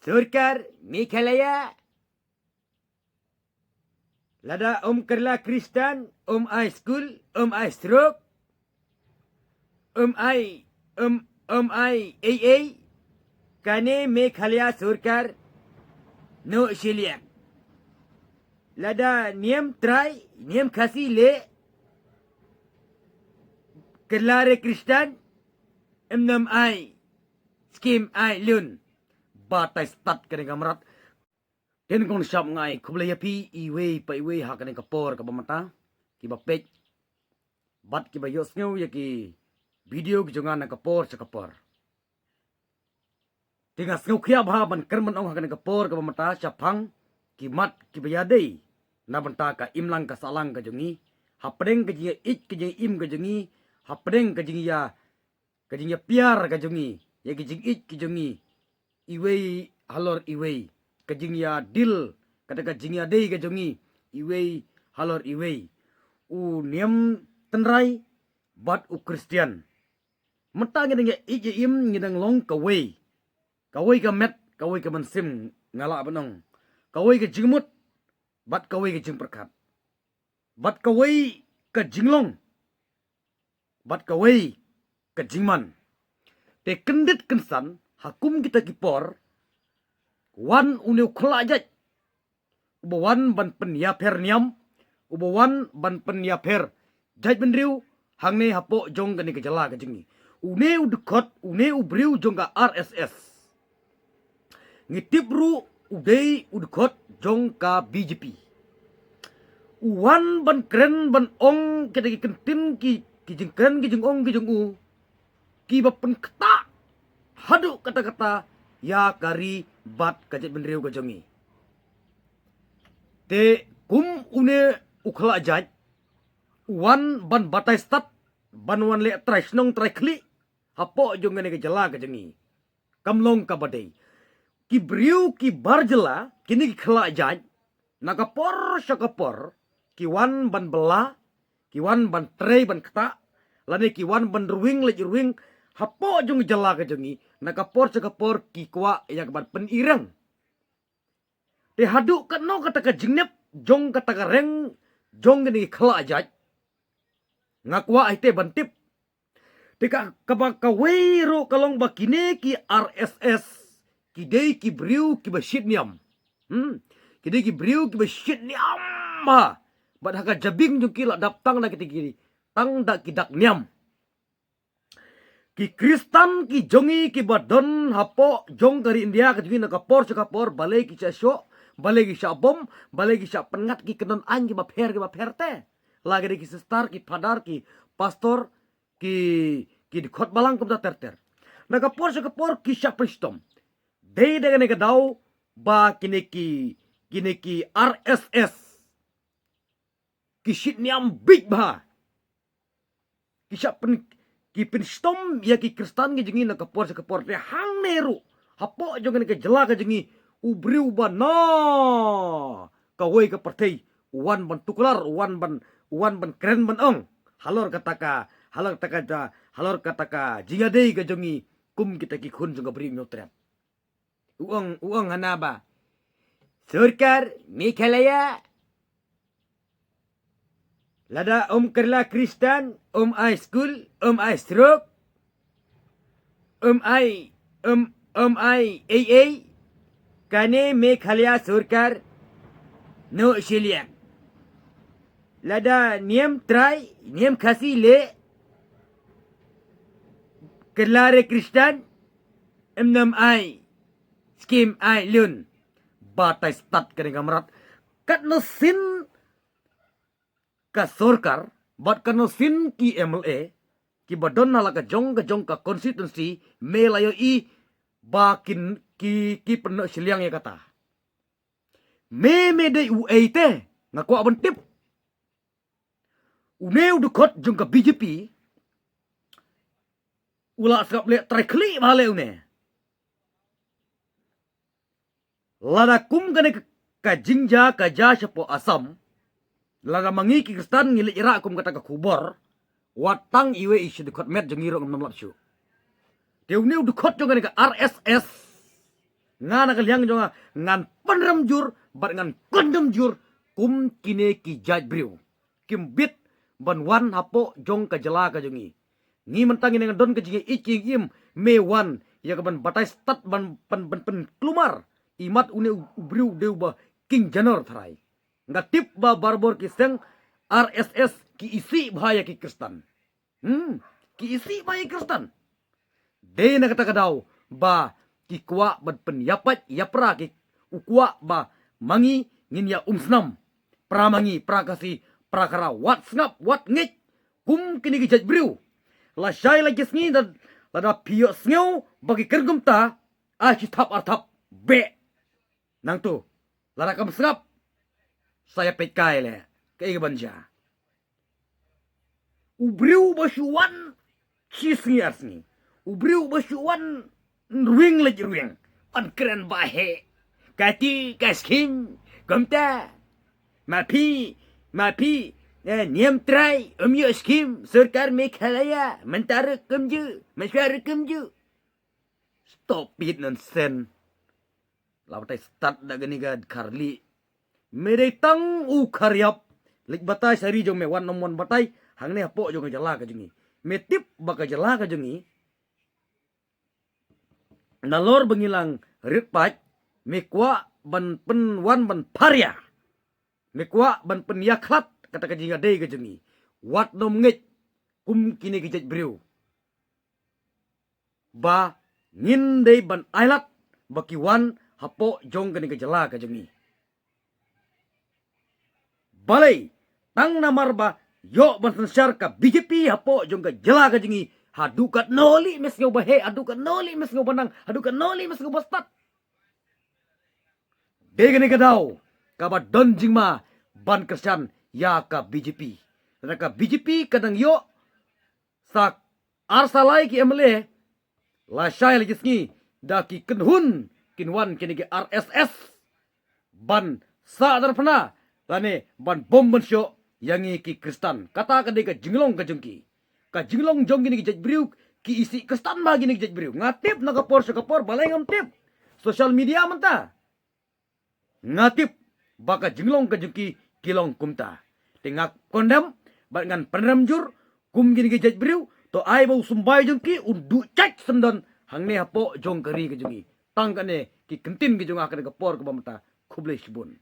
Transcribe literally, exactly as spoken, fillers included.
Sorkar Meghalaya, lada um kylla Khristan, um ai skul, um ai stroke, um ai, um, um ai ei ei, kane Meghalaya sorkar noh shiliang. Lada niam trai, niam Khasi leh kylla re Khristan, ym nang ai skim ai lun. Batai stad kane ka mrad. Te nyngkong shap ngai khublei ïa phi iwei pa iwei ha kane ka por kaba mynta, kiba peit bad kiba ïohsngew ïa ki video ki jong nga na ka por sha ka por. Te nga sngewkhia bha ban kren ban ong ha kane ka por kaba mynta shaphang ki mat kiba ïadei na bynta ka imlang ka sahlang ka jong ngi, hapdeng ka jingïeit ka jingim ka jong ngi, hapdeng ka jingïa, ka jingïapiar ka jong ngi ïa ki jingïeit ki jong ngi, iwei halor iwei, ka jingïadil, kata ka jingïadei ka jong ngi iwei halor iwei, u niam tynrai bad u Khristan. Mynta ngi dang ïa ïeit ïa im, ngi dang long kawei, kawei ka met, kawei ka mynsiem, nga lah ban ong, kawei ka jingmut bad kawei ka jingpyrkhat, bad kawei ka jinglong, bad kawei ka jingman. Te kyndit kynsan ha kum kita ki por, wan une u khlajait uba wan ban pynïapher niam, uba wan ban pynïapher jaitbynriew hangne hapoh jong kane ka jylla ka jong ngi. Une u dkhot, une u briew jong ka R S S, ngi tip ruh u dei u dkhot jong ka B J P. U wan ban kren ban ong kita ki kyntien ki, ki jingkren ki jingong ki jong u, kiba pynktah haduh katta katta ïa ka ri bad ka jaitbynriew ka jong ngi. Te kum une u khlajait u wan ban batai stad, ban wan leh trai shnong trai khlieh hapoh jong kane ka jylla ka jong ngi, kam long kaba dei. Ki briew ki bar jylla, kine ki khlajait, na ka por sha ka por ki wan ban bylla, ki wan ban trei ban ktah, lane ki wan ban ruwing leit ruwing hapoh jong ka jylla ka jong ngi, na ka por sha ka por ki kwah ïa ka ban pynïaid reng. Te haduh katno kata ka jingnep jong kata ka reng jong kine ki khlajait, nga kwah ïa te ban tip. Te ka, kaba kawei ruh ka long ba kine ki R S S ki dei ki briew kiba shit niam. Hmm. Ki dei ki briew kiba shit niam ha. Bad ha ka jabieng jong ki la dap tang da kita ki, tang da ki dak niam. Ki Khristan ki jong ngi kiba don hapoh jong ka ri India ka jong ngi na ka por sha ka por, balei ki shah shoh, balei ki shah bom, balei ki shah pynngat ki kyndon aiñ kiba pher kiba pher te. La ki dei ki sister, ki father, ki pastor, ki, ki dkhot balang kumta ter ter. Na ka por sha ka por ki shah pynshitom. Dei da kane ka daw ba kine ki, kine ki R S S ki shit niam beit bha. Ki shah pyn, ki pynshitom ïa ki Khristan ki jong ngi na ka por sha ka por. Te hangne ruh hapoh jong kane ka jylla ka jong ngi, u briew ba na kawei ka pyrthei u wan ban tuklar, u wan ban, u wan ban kren ban ong halor kata ka, halor kata ka, halor kata ka jingïadei ka jong ngi kum kita ki khun jong ka Bri U Hynñiewtrep. U ong, u ong hana ba sorkar Meghalaya, lada um kylla Khristan, um ai skul, um ai stroke, um ai, um, um ai ei ei, kane Meghalaya sorkar noh shiliang. Lada niam trai, niam Khasi leh kylla re Khristan, ym nang ai skim ai lun. Batai stad kane ka mrad. Katno sien ka sorkar bad katno sien ki M L A kiba don ha la ka jong ka jong ka constituency, me la ïohi ba kin, ki, ki pynnoh shiliang ïa kata. Me, me dei uei te, nga kwah ban tip. Une u dkhot jong ka B J P u la sngap leh trai khlieh bha leh une. Lada kum kane ka, ka jingjia ka jia shapoh Assam, lada ma ngi ki Khristan ngi leit ïarah kum kata ka khubor, wat tang iwei i shi dkhot met jong ngi ruh ngam lap shuh. Te une u dkhot jong kane ka R S S Nga na ka liang jong nga ngan pynrem jur bad ngan kondem jur kum kine ki jait briew. Kim bit ban wan hapoh jong ka jylla ka jong ngi. Ngi mynta ngi nang don ka jingïeit jingim, me wan ïa ka ban batai stad ban pyn pyn pynkulmar. Imat une u briew dei uba king janor tharai. Nga tip ba barabor ki seng R S S ki isih bha ïa ki Khristan. Hmm, ki isih bha ïa ki Khristan. Dei na kata ka daw ba ki kwah ban pynïapait ïapra ki, u kwah ba ma ngi ngin ïa umsnam. Pra ma ngi, pra Khasi, pra Khara, wat sngap, wat ngeit kum kine ki jait briew. Lashai la jisngi da, lada phi ïohsngew ba ki kren kumta, ai shi thap ar thap, beh. Nangtu, lada kam sngap, sa ïa peit kai leh kaei ka ban jia. U briew ba shu wan shi sngi ar sngi, u briew ba shu wan ruwing leit ruwing, ban kren ba heh, kati ka skim kumta. Ma phi, ma phi, eh, niam trai, ym ïoh skim sorkar Meghalaya, mynta ruh kumjuh, mynshwa ruh kumjuh. Stop it nonsense. La batai stad da kane ka Khar Lieh. Me dei tang u Khar Ïap. Leit batai sha ri jong me, wat nym wan batai hangne hapoh jong ka jylla ka jong ngi. Me tip ba ka jylla ka jong ngi, nalor ba ngi la rit paid, me kwah ban pynwan ban pharia. Me kwah ban pynïakhlad kata ka jingïadei ka jong ngi. Wat nym ngeit kum kine ki jait briew ba ngin dei ban ailad ba ki wan hapoh jong kane ka jylla ka jong ngi. Balei? Tang namar ba ïoh ban synshar ka B J P hapoh jong ka jylla ka jong ngi. Haduh katno lei me sngew ba heh, haduh katno lei me sngew ba nang, haduh katno lei me sngew ba stad. Dei kane ka daw kaba don jingma ban kyrshan ïa ka B J P. Lada ka B J P ka dang ïoh sa ar sa lai ki M L A, lashai la jisngi da ki kynhun kin wan kine ki R S S ban sah darphna lane ban bom ban shoh ïa ngi ki Khristan. Kata ka dei ka jinglong ka jong ki. Ka jinglong jong kine ki jait briew, ki isih Khristan ma kine ki jait briew. Nga tip na ka por sha ka por, balei ngam tip? Social media mynta. Nga tip ba ka jinglong ka jong ki ki long kumta. Te nga kondem bad ngan pynrem jur kum kine ki jait briew, to ai ba u symbai jong ki un duh chait syndon hangne hapoh jong ka ri ka jong ngi. Tang kane ki kyntien ki jong nga ha kane ka por kaba mynta. Khublei shibun.